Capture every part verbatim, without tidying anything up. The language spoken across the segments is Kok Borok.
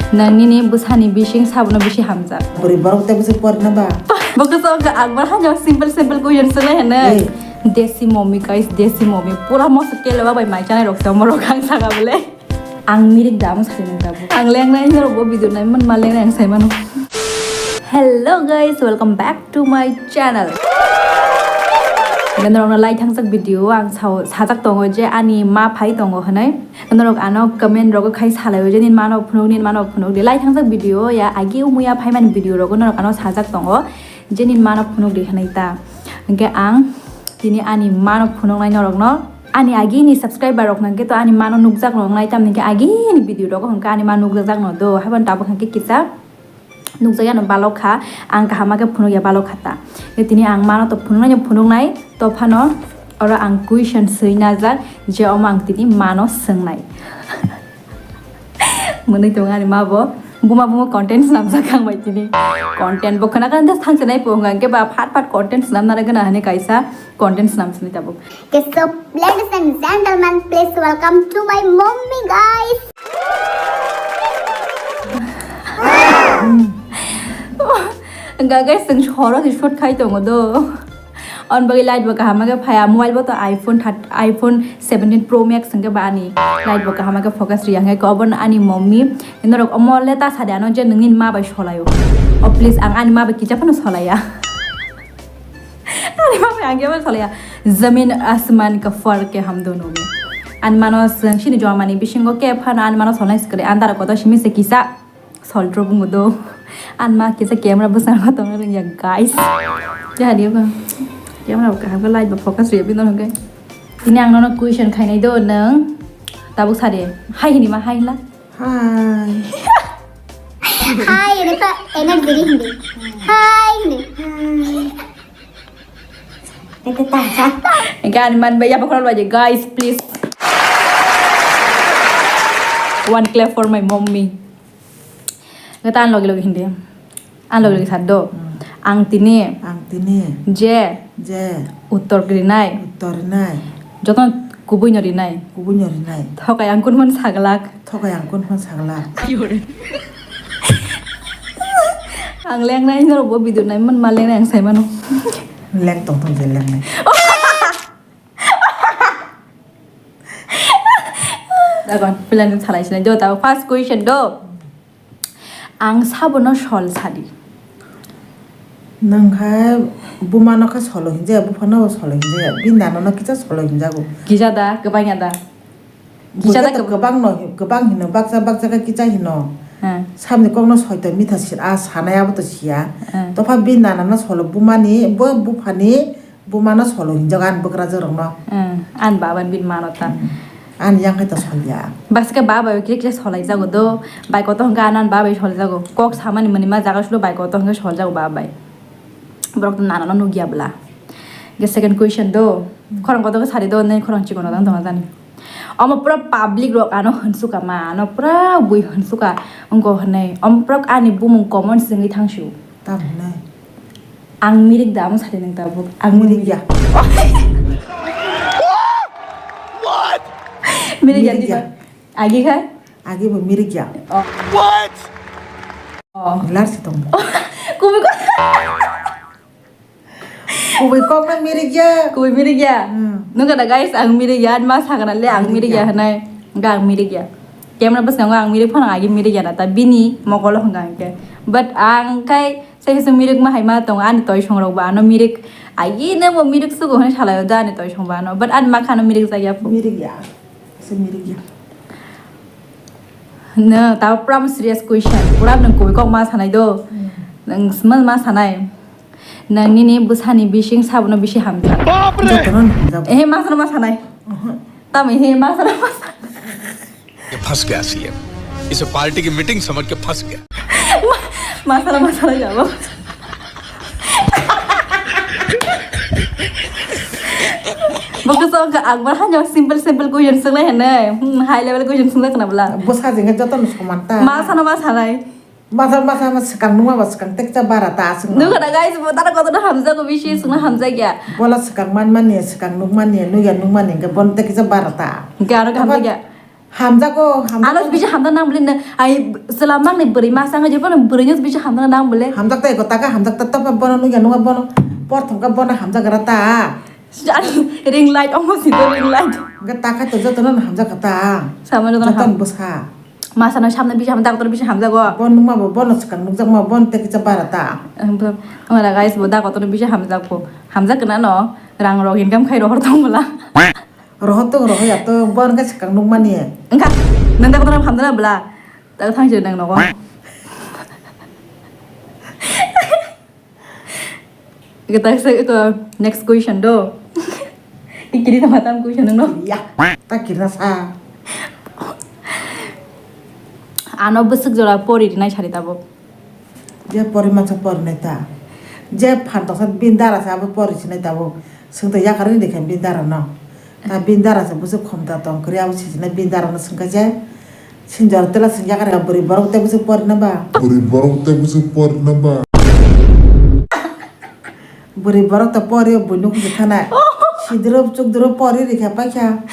Nang nini bwsani bising sabono bisi hamjak. Bwrwi borok tei bwswk porina ba? Bo khe sok ang bar hanja simple simple question swlai hwnwi. Ei. Desi mommy guys, desi mommy. Pura moso kelo ba bai mai chanai rok se omorok ang saka bole. Ang mirik da ang sari nang tabuk. Ang lengnai norok bo video nai man ma lengnai ang sai mano. Hello guys, welcome back to my channel. Norok no lai thangjak video ang sao-, sajak tongo je ani ma phai tongo hwnwi. Norok ano comment rogo khai salaio je nini mano phunuk, nini mano phunuk di. Lai thangjak video ya agi umuya phaimani video rogo norok ano sajak tongo je nini mano phunuk di hwnwi ta. Hwnkhe ang tini ani mano phunuknai norokno, ani agini subscriber rokno hwnkhe to ani mano nukjak rok nai, tamni hwnkhe agini video rogo hwnkhe ani mano nukjak no do, haibano tabuk hwnkhe kisa nukjakya no balok kha, ang kaham khe phunukya balok kha ta. Tei tini ang mano to phunuknai no phunuknai, to phano oro ang question swi najak je omo ang tini mano swngnai. Mwnwi tongo ani ma bo, buma buma content snamjak ang bai tini. Content bo khna khna thanse nai po hwnga hwnkhe ba phat phat content snamna gana hwnwi kaisa content snam sini tabuk. Okay, so ladies and gentlemen, please welcome to my mommy, guys. Hwnkha guys, chwng soro se shoot khai tongo do. On bagwi light bo kaham khe phaya, mobile bo to iPhone thirty, iPhone seventeen Pro Max hwnkhe ba ani light bo kaham khe focus riya hwnkhe obo ani mommy. Norok omo le ta sadi ano je nungni ma bai solaio. Oh please, ang ani ma bai kisa phano solaiya. Ani ma bai ang kebo solaiya. Zamin asman ka fark hai hum dono mein. Ani mano sini jomani bisingo khe phano ani mano solnai sikre andar koto simi se kisa sol drop ngo do. Ani ma kisa camera bwskango tongna rwngya guys. Jahadi ba camera ka ha light ba focus riya bino hwnkhe. Tini ang nono question khainai do nwng tabuk sadi hai hini ma hai la. Hi. Hi, ini kok energi nih. Hi, ini. Hi. Itu tak. Enggak, man, ya, pokoknya aja, guys, please. One clap for my mommy. Ngetan logi logi hindi. Ang logi logi sado. Hmm. Ang tini. Ang tini. Je. Je. Uttor rinai. Uttor rinai. Joto kubui no rinai. Kubui no rinai. Thokai ang kun man saglak. Thokai ang kun man saglak. Ang lengnai norok bo video nai man ma lengnai ang sai mano. Leng tong tong je lengnai. Dagon, pilani salai sinai do, tabo first question do. Ang sabono sol sadi. Nang khe buma no khe solo hinjaya, bupha no solo hinjaya, bini nana no kisa solo hinjago. Kisa da, kwbang ya da. Kisa da. Bwkhe to kwbang no, kwbang hino, baksa, baksa khe kisa hino. Hmm. Samni kok no soito mitha si, a sanai abo to siya. Hmm. Topha bini nana no solo buma ni, bo bupha ni, Buma no solo hinjago ani bwkrajwk rok no. Hmm, ani baba ni bini mano ta. Hmm. Ani yang khai to solya. Baske baba bai kisa kisa solai jago do. Bai koto hwnkhe ano ani baba bai solai jago. Kok samani mani ma jaga sulo bai koto hwnkhe sol jago baba bai. Borok to nana no nugya bwla. Ge second question do. Hmm. Khorang koto khe sari do, nini khorang chikon no tang tongo jani. Omo pura public rok ano hwnsuka ma, ano pura bui hwnsuka. Wngko hwnwi. Omo pura ani bumung common swngwi thangsu. Tam hwnwi. Ang mirik da, amo sadi nang tabuk. Ang mirik ya. What? Mirik ya, mirik ya. Agi kha? Agi bo mirik ya. Oh. What? Oh. Lar si tong. Kubui ko. Kubui kok na mirik ya. Kubui mirik ya. Hmm. Nung kada guys, ang mirik ya, ma sakana le ang mirik ya hanai. Ga ang mirik ya. Camera bwskango ang mirik phano agi mirik ya na ta bini mokolo hwnga hwnkhe. But ang kai Sai khe chwng mirik ma hai ma tongo, ani toisong rok bo ano mirik, agi nang bo mirik sugo hwnwi salaio da ani toisong bo ano, but ani makha no mirik jak ya phu. Mirik ya, se mirik ya. No, tabo pura mo serious question, pura nwng kubui kok ma sanai do. Hmm. Nwng sma ma sanai. Nwng nini bwsani bising sabono bisi hamjak. Bap re! Jotono hamjak. Ehe, ma sano ma sanai. Oho. Tamo ehe, ma sano ma sanai. ये फंस गया सीएम, इसे पार्टी की मीटिंग समझ के फंस गया। Masala masala jabo. Bokso ka akbar hanya simple simple question swlai hene. Hmm, high level question swlai kana bla. Bwsa jengke joto no soman ta. Masano masalai. Masa masa ma swkang nungma ba swkang tekcha bara ta aswk. Nukha da guys, bo tara koto no hamjago bisi swkno hamjakya. Bola swkang manmani, swkang nukmani, nukya nukmani hwnkhe bono tekcha bara ta. Hwnkhe aro khe hamjakya. Hamjago, hamjago. Ano bisi hamjak nang bole, ai, selam mang ni bwrwi masa wngwi, jephano bwrwi no bisi hamjak nang bole. Hamjak ta eko taka, hamjak ta topa bono nugya nungya bono. Porthom ka bono hamjak gra ta. Ring light, omo si do ring light. Ga taka to joto no hamjak ta. Sama joto no joto ham- bwsa. Masa no samna bisi hamjak, doctor bisi hamjago. Bon nungma bo, bono swkang nukjakma, bon tei kisa bara ta. Wala guys, bo da kotor bisi hamjak bo. Hamjak kana no, rang rok income khai rohor tong bwla. Rohor tong, rohor ya to, bon khe swkang nukmani. Engkha, nang da kotor hamjak bwla. Ta thang je nang nogo. Kita se ko next question do. Ikiri ta matam question no. Ya, ta kirna sa. Ano bwswk jora pori rinai sari tabuk. Je pori masa pori nai ta. Je phan toksa bini dara sa abo pori sinai tabuk. Swngto yakarwi rikha bini dara no. Ta bini dara se bwswk khomta tong kwrwi abo sijinai bini dara no swngkha je. Sinjor tela swngya kha bwrwi borok tei bwswk pori na ba. Bwrwi borok tei bwswk pori na ba. Bwrwi borok to pori bwino khe khana. Sidro chukdro pori rikha paikha.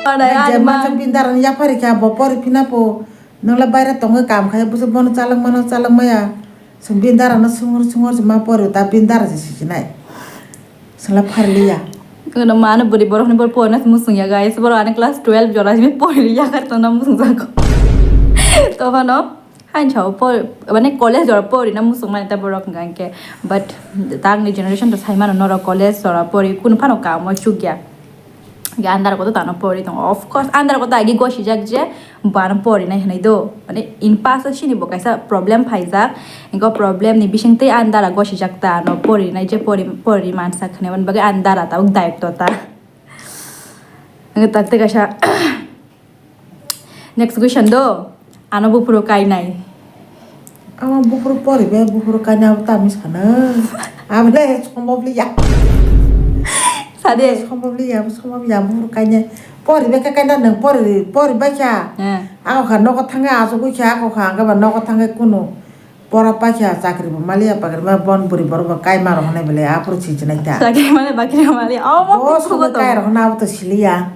Bai je ma bini dara no yapha rikha bo pori phina po. Nwng le baire tongwi kam khai bwswk bono chalak mano chalak maya. Chwng bini dara no swngur swngur se ma pori ta bini dara se sijinai. Sala pharliya. Kono mano bwrwi borok ni bor porna musung ya guys. Boro ani class twelve jora simi pori ya kar tona musung jago. To phano hain chao por mane college jora pori na musung mane ta borok hingka hingke. But tang ni generation to sai mano norok college jora pori kunu phano kamo chukya. Ya andar koto tano pori tongo. Of course andar koto agi gosi jak je. Bana pori nai hinui do, mane in past o chini bo kaisa problem phaijak, ingo problem ni bising tei ani dara gosijak ta, ano pori nai je pori, pori mansa khne, mani bagwi ani dara tabuk daitto ta. Ingo tak tei kaisa next question do, ano buphuru kainai. Amo buphuru poribe, buphuru kaina abo tamo sana. Abo le sombob liya. Sade. Sombob liya, sombob liya, buphuru kaina. Poribe khe kaina nwng pori, pori baikha. Eh. Ako kha nogo thangwi achugwi kha, ako kha hwnkhe ba nogo thangwi kunu. Pora paikha chakri bo maliya, pakri ma bon bwrwi borok bo kaima rok hwnwi bele aphuru sichinai ta. Chakri mali bakri mali. Abo bo buphuru sobo to. Kai rok hwnwi abo to siliya.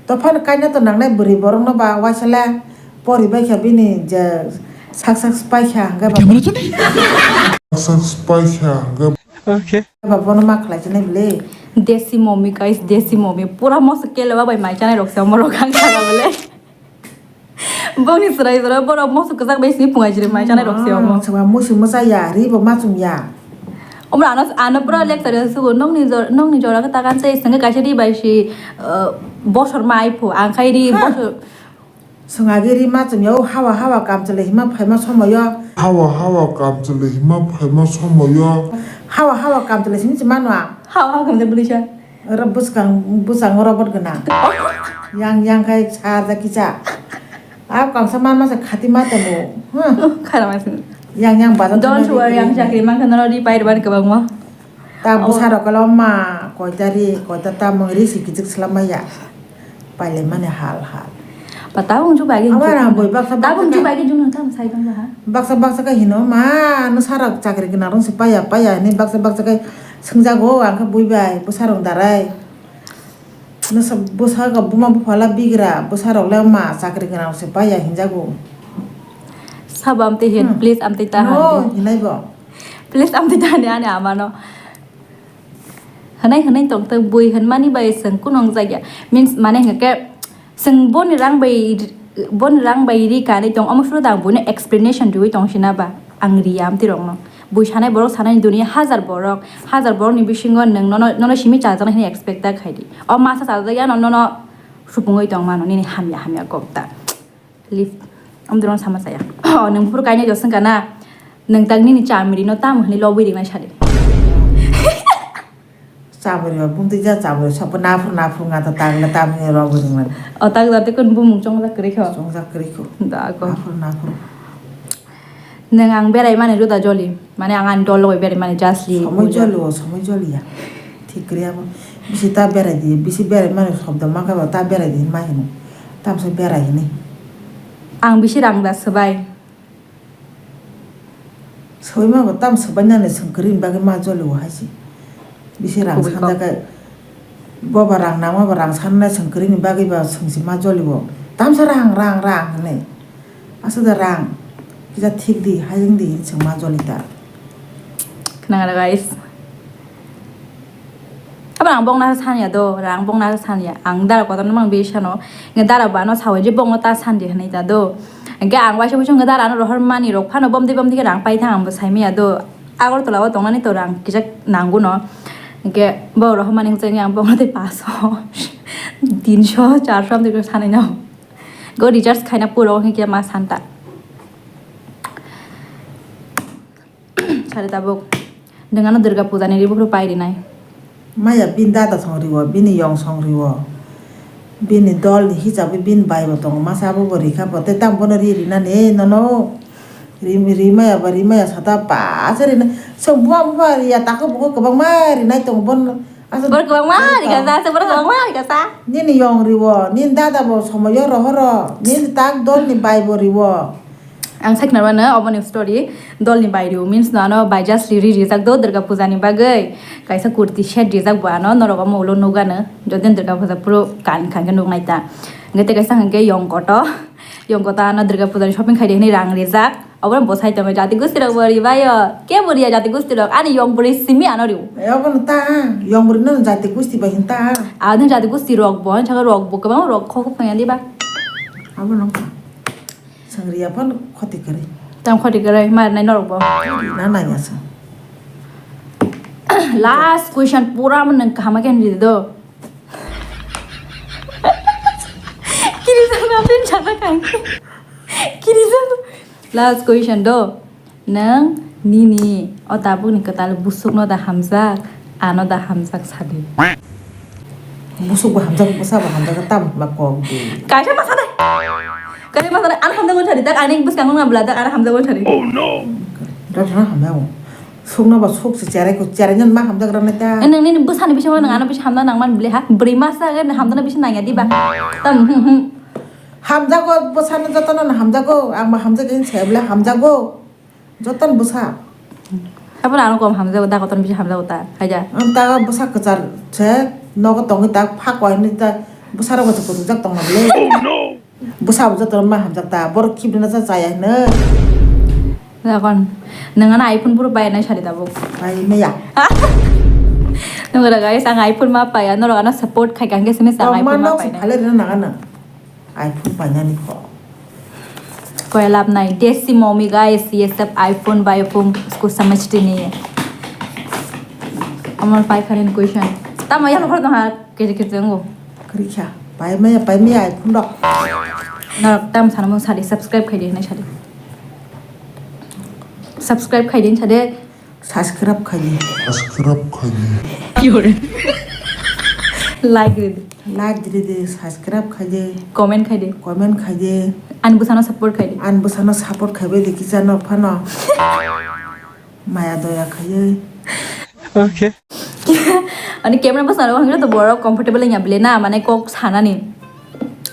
To phano kaina to nangnai bwrwi borokno ba waisa le poribai kha bini je sak sak pai kha hwnkhe ba. Sak sak pai kha hwnkhe. Okay. Ba bono ma khlai chinai bwle. Desi momi guys, desi momi. Pura moso kelewa bai mai chanai rok se omo rok ang kha bwle. Bongni chwrai chwrai borok moso kwchak bai sini phungai chwrai mai chanai rok se omo. Chwng musi mwsa ya, ri bo ma chum ya. Omo ano, ano pura lecture sugo, nokni jor-, nokni jora khe takan se, sengke kaisa ri bai si, uh, bosor ma ai phu, ang khai ri bosor. Swngagi ri ma chum ya, o hawa hawa kam chwlwi hima phaima somoyo. Hawa hawa kam chwlwi hima phaima somoyo. Hawa hawa kam chwlwi simi chwma no ang. Hawa hawa kam chwlwi sa. Oro bwskang, bwskango robot gwnang. Yang, yang khai sarjak kisa. A kangsa manma se khati ma tongo. Huh. Khara ma sini. Yang, yang bazar. Don't worry, ang chakri man khana ri pai ban kwbangma. Ta bwsa rok kala ma koita ri, koita ta mung ri si kichik slam ya. Paile mani hal hal. Ba tabung ju bagi. Aba na boi baksa baksa. Tabung ju bagi jung nang tam sai tong ha. Baksa baksa ka hino ma no sara chakri gwnang rong se paya paya ni baksa baksa ka Swngjago, ang khe bui bai, bwsarok darai. Bwsa-, bwsarok buma bupha la bigra, bwsarok le ma chakri gwnang se paiya hinjago. Sabo amtwi hin, hmm, please amtwi ta no, han di. Hinai bo. Please amtwi ta han di ani ama no. Hinai hinai tong tong bui hinmani bai swng kunung jagya. Means mane hingke Chwng boni rang bai, boni rang bai ri kanwi tong, omo phuru da ang buino explanation riui tong sina ba? Ang riya amtwi rokno. Bui sanai borok sanai ni dunia hajar borok, hajar borok ni bisingo nwng nono, nono simi chajaknai hinwi expect ta khaidi. O masa chajak ya no, nono supungwi tong mano, nini hamya hamya kok ta. Leave. Amtwi rokno sama chaya. O nwng phuru kainai josong kana, nwng tak nini chamri no tamo hinwi lobwi ringnai sadi. Chabwrwi ba bumtwi ja chabwrwi sokbo naphru naphru wngya ta tagla tamni rogwi rwmani. O tagla tei kun bumung chongjak kwrwi kho. Chongjak kwrwi kho. Da ko. Naphru naphru. Nwng ang berai mani juda joli. Mane ang ani dol logoi berai mani justly. Somoi joli o, somoi joli ya. Thik kwrwi abo. Bisi ta berai di, bisi berai mani sobda mankha ba ta berai di ma hino. Tamsa berai hini. Ang bisi rang da swbai. Soima bo tam sobainani swng kwrwini bagwi ma jolio hai se. Bisi rang kubui kok sanjakhe Boba rang nangma ba rang sanna chwng kwrwini bagwi ba chwng si ma jolibo. Tamsa rang, rang, rang hinwi. Aswk da rang. Kisa thik di, hayung di hinwi chwng ma joli ta. Khna guys. Abo ang bokna sanya do, rang bokna sanya. Ang dara kotor no mang bi sano. Nge dara ba no sawi je bokno ta sandi hinwi ta do. Nge ang waisa muchung nge dara no rohor mani rok phano bomdi bomdi khe rang pai thang ang bo sai maya do. Agartala o tongnani to rang kisa nangu no. Nge bo rohor mani hwnjak nge ang bokno tei paso, tinsho, charso amtwi sanai no. Go recharge khaina puro hwnkhe ma santa. Sari tabuk. Nwng ano Durga Puja ni ribukhru pai rinai. Maya bini dada song riwo, bini yong song riwo. Bini dol ni hisab bai bini bai bo tongo, masa abo bo rikha bo, tei tamo bono ri rinani nono. Ri, ri maya ba ri maya sata pa se rinai. Song buma buma riya tako buko kwbangma rinai tongo bono. Asa bor kwbangma rikha sa, se bor kwbangma rikha sa. Nini yong riwo, nini dada bo somoyo rohoro, nini tak dol ni bai bo riwo. Ang sakna mano oboni story, dol ni bai riwo means no ano bai just ri rijak do Durga Puja ni bagwi, kaisa kurti set rijak bo ano norok omo ulo nugano, jodi Durga Puja puro kan khan khe nugnai ta. Nge te kaisa hwnkhe yong koto, yong koto ano Durga Puja ni shopping khaidi hinwi rang rijak, obo bo sai tongo jati gusti rok bo ribaio, ke bo riya jati gusti rok, ani yong bwrwi simi ano riwo. E obo no ta, yong bwrwi no jati gusti bai hin ta. Ano jati gusti rok bo, ano saka rok bo kwbang rok khok phang ya diba. Abo no. Sangriya phan khoti kwrwi. Tam khoti kwrwi, ma rinai norok bo. Na nai ya sa. Last question, pura man nang kaham khe ri do. Kiri sa na pin sa na kang. Kiri sa. Last question do. Nang nini o tabuk ni kwtal busuk no da hamjak, ano da hamjak sadi. Busuk bo hamjak, bwsa bo hamjak, tam ma kok di. Kaisa ma sanai. Kaisa ma sanai, ano hamjak wng sadi, tak ani bwskang wng bla, tak ano hamjak wng sadi. Oh no. Dot na hamjak wng. Sukno ba suk se cherai ko, cherai nang ma hamjak rang ta. Nang nini bwsani bisingo nang ano bisa hamjak nang man bile ha. Bwrwi masa ga hamjak na bisa nang ya di ba. Tam, hmm, hmm. Hamjago bwsano jotono hamjago, ang ma hamjak in se bile hamjago. Joton bwsa. Haphano ano kom hamjago, da kotorni bisa hamjago ta, haida. Ang ta bwsa kwchar se, nogo tongwi ta phak wai hinwi ta bwsarok se kuchukjak tongma bwle. Oh no! Bwsa bo jotono ma hamjak ta, borok khibrina cha chaya hinwi. Dakon, nwng ano iPhone phuru pai nai sari tabuk. Pai maya. Nung ra guys, ang iPhone ma paiya, norok ano support khai kang khe simi sa ang iPhone ma pai nai. Tong ma nok se phale rina nang ano. iPhone painani kho. Koi lab nai. Desi mommy guys, ye sab iPhone bai phone usko samajhte nahi hai. Amar pai khare question. Tamo ya khor ha kete kete ngo. Kri kha. Pai maya, pai maya iPhone rok. Na tam sana mo sadi subscribe khai de na sadi. Subscribe khai din sade. Subscribe khai di. Subscribe khai di. Like ridi. Like ridi, subscribe khai di. Comment khai di. Comment khai di. Ani bwsano support khai di. Ani bwsano support khai bai di kisa no phano. Maya doya khaiwi. Okay. Ani camera bwsano hwngle to borok comfortable wngya bile na, mane kok sanani.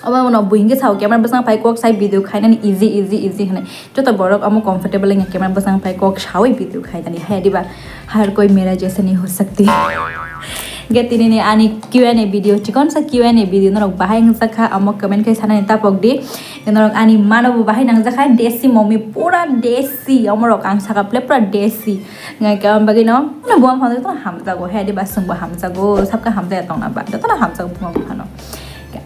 Omo no buini sao camera bwsang phai kok sai video khainani easy, easy, easy hinwi. Joto borok omo comfortable wngya camera bwsang phai kok sawi video khainani hai diba. Har koi mera jaisa nahi ho sakti. Ge tini ni ani Q and A video, chikon sa Q and A video norok bahai wngsa kha, omo comment khai sanani tapok di. Norok ani mano bo bahai nangjakha, desi mommy pura desi, omorok ang saka ple pura desi. Ngai ka bagwi no, no bo hamjago, to hamjago, he de ba sung bo hamjago, sabka hamjaya tongna ba, joto no hamjago buma bo hano.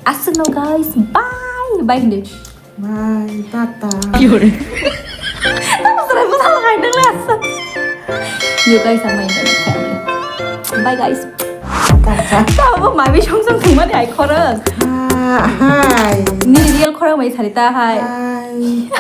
Aswk no guys, bye, bye hindi. Bye, tata. Tamo sarai bo sala khai nang le aswk. You guys are my internet family. Bye guys. Tata. Tamo bo mabi song song thumani ai khorang. Ha, hai. Ni real khorang mai sarita hai. Hai.